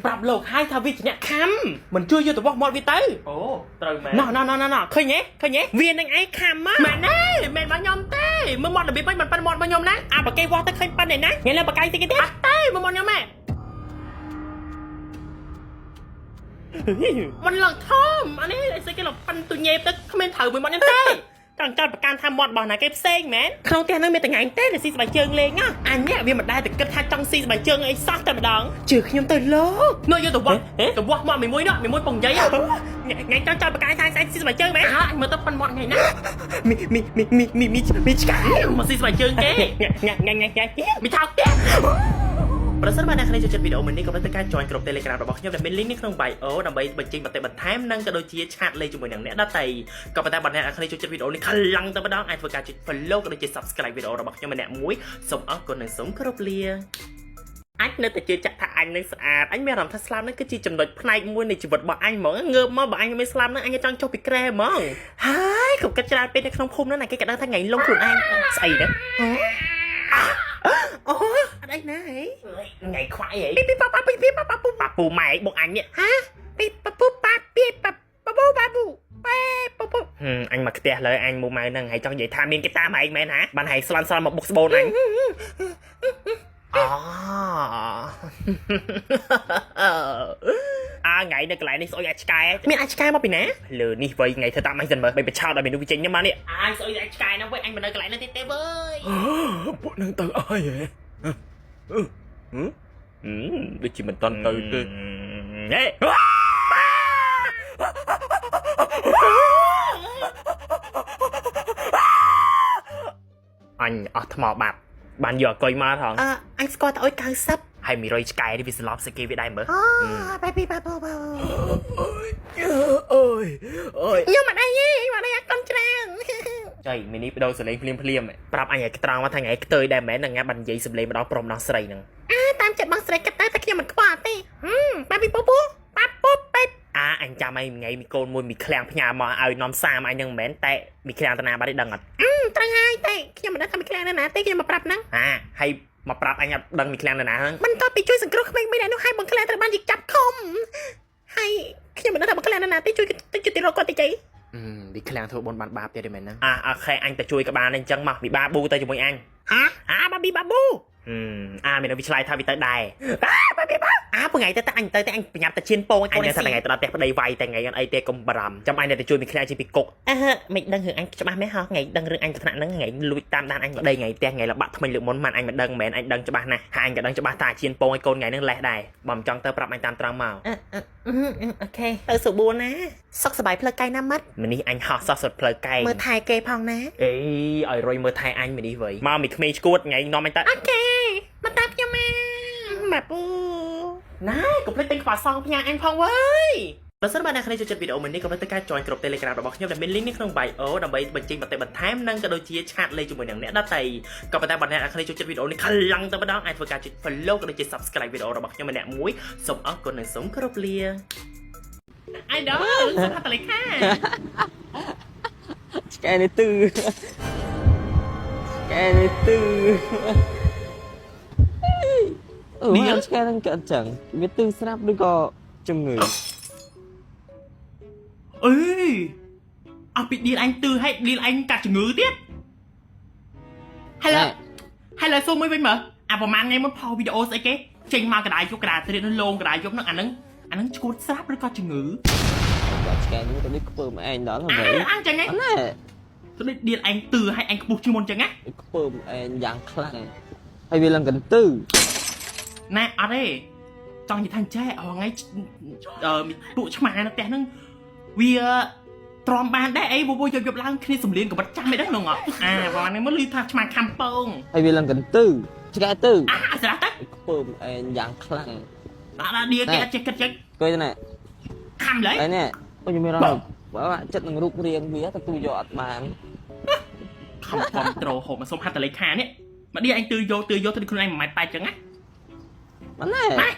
ប្រាប់លោកហើយថាវាជាអ្នកខំមិនជួយយកទៅវាស់មាត់វាទៅ អូត្រូវមែន ណោះណោះណោះណោះឃើញទេឃើញទេវានឹងឯងខំមកម៉ែណែមិនមកខ្ញុំទេមើលមាត់របៀបមិនប៉ិនមាត់មកខ្ញុំណាអាបើគេវាស់ទៅឃើញប៉ិនឯណាថ្ងៃលើបកៃតិចគេទៀតអត់ទេមើលមាត់ខ្ញុំម៉ែมันឡើងធំអានេះអីស្អីគេឡើងប៉ិនទុញេបទៅគ្មានត្រូវមួយមាត់ខ្ញុំទេចង់ចោតប្រកាន់ថាមាត់របស់ណាគេផ្សេងមែនក្នុងផ្ទះហ្នឹងមានតែថ្ងៃទេដែលស៊ីស្បែកជើងលេងណាអញនេះវាមិនដែលតែគិតថាចង់ស៊ីស្បែកជើងអីសោះតែម្ដងជឿខ្ញុំទៅលោកនោះយកទៅវាស់ទៅវាស់មាត់មួយមួយនោះមួយមួយពងយាយថ្ងៃចង់ចោតប្រកាន់ថាស្អែកស៊ីស្បែកជើងមែនអើអញមើលទៅប៉ិនមាត់ថ្ងៃណាមីមីមីមីមីមីមីឆ្កែមកស៊ីស្បែកជើងគេថ្ងៃថ្ងៃថ្ងៃថ្ងៃមីថោកទៀត ប្រសិនបើអ្នកគ្នាចូលចិត្តវីដេអូមួយនេះកុំភ្លេចធ្វើការ join ក្រុម Telegram របស់ខ្ញុំដែលមាន link នៅក្នុង bio ដើម្បីបញ្ចេញមតិបន្ថែមនិងក៏ដូចជាchat លេងជាមួយនឹងអ្នកដទៃក៏ប៉ុន្តែបើអ្នកគ្នាចូលចិត្តវីដេអូនេះខ្លាំងតែម្ដងអាចធ្វើការចុច follow ក៏ដូចជា subscribe វីដេអូរបស់ខ្ញុំម្នាក់មួយសូមអរគុណនិងសូមគោរពលាអញនៅតែជឿជាក់ថាអញនឹងស្អាតអញមានអារម្មណ៍ថាស្លាប់នឹងគឺជាចំណុចផ្នែកមួយនៃជីវិតរបស់អញហ្មងងើបមកបើអញមិនស្លាប់នឹងអញចង់ចុះពីក្រែហ្មងហើយកុំគិតច្រើនពេកនៅក្នុងភូមិហ្នឹងណាគេក៏ដឹងថាថ្ងៃលងខ្លួនឯងស្អីណាអូអត់អីណាហីថ្ងៃខ្វាយហីពីប៉ាប៉ាពីពីប៉ាប៉ាពូប៉ាពូម៉ែបុកអញនេះហាពីប៉ាពូប៉ាពីប៉ាប៉ាពូប៉ាពូប៉េពូពូអញមកផ្ទះលើអញមកម៉ៅហ្នឹងហើយចង់និយាយថាមានគេតាមឯងមែនហាបានហើយស្លាន់ស្លាន់មកបុកស្បូនអញ អូអាថ្ងៃនៅកន្លែងនេះស្អុយអាចឆ្កែមានអាចឆ្កែមកពីណាលើនេះវៃថ្ងៃធ្វើតាមអញសិនមើលបីបឆោតឲ្យមនុស្សវាចេញមកនេះអាស្អុយអាចឆ្កែហ្នឹងវិញអញមិននៅកន្លែងនេះទេទេវើយ ពួកនឹងទៅអីហ៎ដូចជាមិនតន់ទៅទេ ហេអញអស់ថ្មបាត់បានយកអកុយមកថងអឺអញស្គាល់តែអុយ90ហើយ100ឆ្កែនេះវាស្លប់ស្គេវាដែរមើល អូបែបីបាបូបា អូយអូយ ខ្ញុំអត់អីទេខ្ញុំអត់អីអត់កុនច្រើន ចៃមីនេះបដូរសលេងភ្លាមភ្លាមប្រាប់អញឲ្យត្រង់មកថាថ្ងៃខ្ទើយដែរមែននឹងបាននិយាយសំលេងម្ដងព្រមម្ដងស្រីហ្នឹង អើតាមចិត្តបងស្រីគិតទៅតែខ្ញុំមិនខ្វល់ទេហឹមបែបីពូពូបាពូពេប អាអញចាំឲ្យថ្ងៃមីកូនមួយមីឃ្លាំងផ្ញើមកឲ្យនាំសាមអញហ្នឹងមិនមែនតែមីឃ្លាំងតាណាបាត់ទេដឹងអត់ ត្រូវហើយតែខ្ញុំមិនដឹងថាមីឃ្លាំងនៅណាទេខ្ញុំមកប្រាប់ហ្នឹង អាហើយមកប្រាប់អញអត់ដឹងមីឃ្លាំងនៅណាហ្នឹង បន្ទាប់ពីជួយសង្គ្រោះក្មេងៗនោះហើយបងឃ្លាំងត្រូវបានគេចាប់ឃុំហើយខ្ញុំមិនដឹងថាបងឃ្លាំងនៅណាទេជួយទៅជួយទីរកគាត់តិចអី មីឃ្លាំងធ្វើបុណ្យបានបាបទៀតទេមែនហ្នឹងអា OK អញទៅជួយក៏បានអញ្ចឹងមកមីបាប៊ូទៅជាមួយអញ ហាអាបាប៊ីបាប៊ូ អាមានវិឆ្លៃថាវាទៅដែរ អាបាប៊ីបា អាព្រោះថ្ងៃទៅតែអញទៅតែអញប្រញាប់ទៅជៀនពងអញថាថ្ងៃទៅដល់ផ្ទះប្តីវាយតែថ្ងៃអត់អីទេកុំបារម្ភចាំអញនៅទៅជួយមីឃ្លាំងជិះពីគុកអើមិនដឹងរឿងអញច្បាស់មែនហ៎ថ្ងៃដឹងរឿងអញថ្នាក់ហ្នឹងថ្ងៃលួចតាមដានអញប្តីថ្ងៃផ្ទះថ្ងៃលបាក់ថ្មិញលើកមុនមិនអញមិនដឹងមែនអញដឹងច្បាស់ណាស់ហើយអញក៏ដឹងច្បាស់ថាជៀនពងឲ្យកូនថ្ងៃហ្នឹងលេះដែរបើមិនចង់ទៅប្រាប់អញតាមត្រង់មក OK ទៅសុបួនណាសុខសប្បាយផ្លូវកាយណាមិត្ត មនេះអញហោះសោះសុតផ្លូវកែង មើលថែគេផងណា អេឲ្យរុយមើលថែអញមនេះវិញមកមីក្មេងឈួតថ្ងៃនាំអញទៅ OK មកតាមខ្ញុំមកបាពូ ណែកុំភ្លេចទិញខ្វះសងផ្ញើអញផងវើយប្រសិនបើអ្នកគ្នាចូលចិត្តវីដេអូមួយនេះកុំភ្លេចធ្វើការ join ក្រុម Telegram របស់ខ្ញុំដែលមាន link នៅក្នុង bio ដើម្បីបញ្ចេញមតិបន្ថែមនិងក៏ដូចជាchat លេងជាមួយនឹងអ្នកដទៃក៏ប៉ុន្តែបើអ្នកគ្នាចូលចិត្តវីដេអូនេះខ្លាំងតែម្ដងអាចធ្វើការចុច follow ក៏ដូចជា subscribe វីដេអូរបស់ខ្ញុំម្នាក់មួយសូមអរគុណនិងសូមគោរពលា អៃដលសុខតលេខា ឆ្កែនេះទឺឆ្កែនេះទឺអឺឆ្កែហ្នឹងក៏អត់ចឹងវាទឺស្រាប់ឬក៏ជំងឺ អេអស់ពីឌីលអញទឺឲ្យឌីលអញកាត់ជំងឺទៀត Hello Hello សួរមួយវិញមើលអាប្រហែលថ្ងៃមុនផុសវីដេអូស្អីគេចេញមកកដាយយប់កដាត្រៀតនឹងលងកដាយយប់នឹងអាហ្នឹងអាហ្នឹងឈួតស្រាប់ឬក៏ជំងឺ គាត់ឆ្កែនេះទៅដូចខ្ពើមឯងដល់ហើយ អាអញចឹងហ៎ អត់ណែ ទៅដូចឌៀលឯងទឺឲ្យឯងខ្ពស់ជាងមុនចឹងណា ខ្ពើមឯងយ៉ាងខ្លាំងហើយវាឡើងកន្ទឺ ណែអត់ទេចង់និយាយថាអញ្ចេះអថ្ងៃអឺពួកឆ្មានៅផ្ទះហ្នឹងវាទ្រាំបានដែរអីវវយប់យប់ឡើងគ្នាសំលៀងកបិតចាំអីហ្នឹងហ្នឹងអាប្រហែលហ្នឹងមកលឺថាឆ្មាខំពង ហើយវាឡើងកន្ទឺឆ្កែទឺ អាស្រាប់ទៅ ខ្ពើមឯងយ៉ាងខ្លាំង ដល់ឌៀលគេអត់ចេះគិតចឹង អង្គុយទៅណែ ខំឡើយ ហើយនេះអូខ្ញុំមានអារម្មណ៍បើចិត្តនឹងរូបរាងវាទទួលយកអត់បាន ខំគ្រប់ត្រូលហូបមកសុំហត្ថលេខានេះមកឌៀលឯងទឺយកទឺយកទៅខ្លួនឯង1ម៉ែត្រ8ចឹងណា មិនណែ ម៉ែ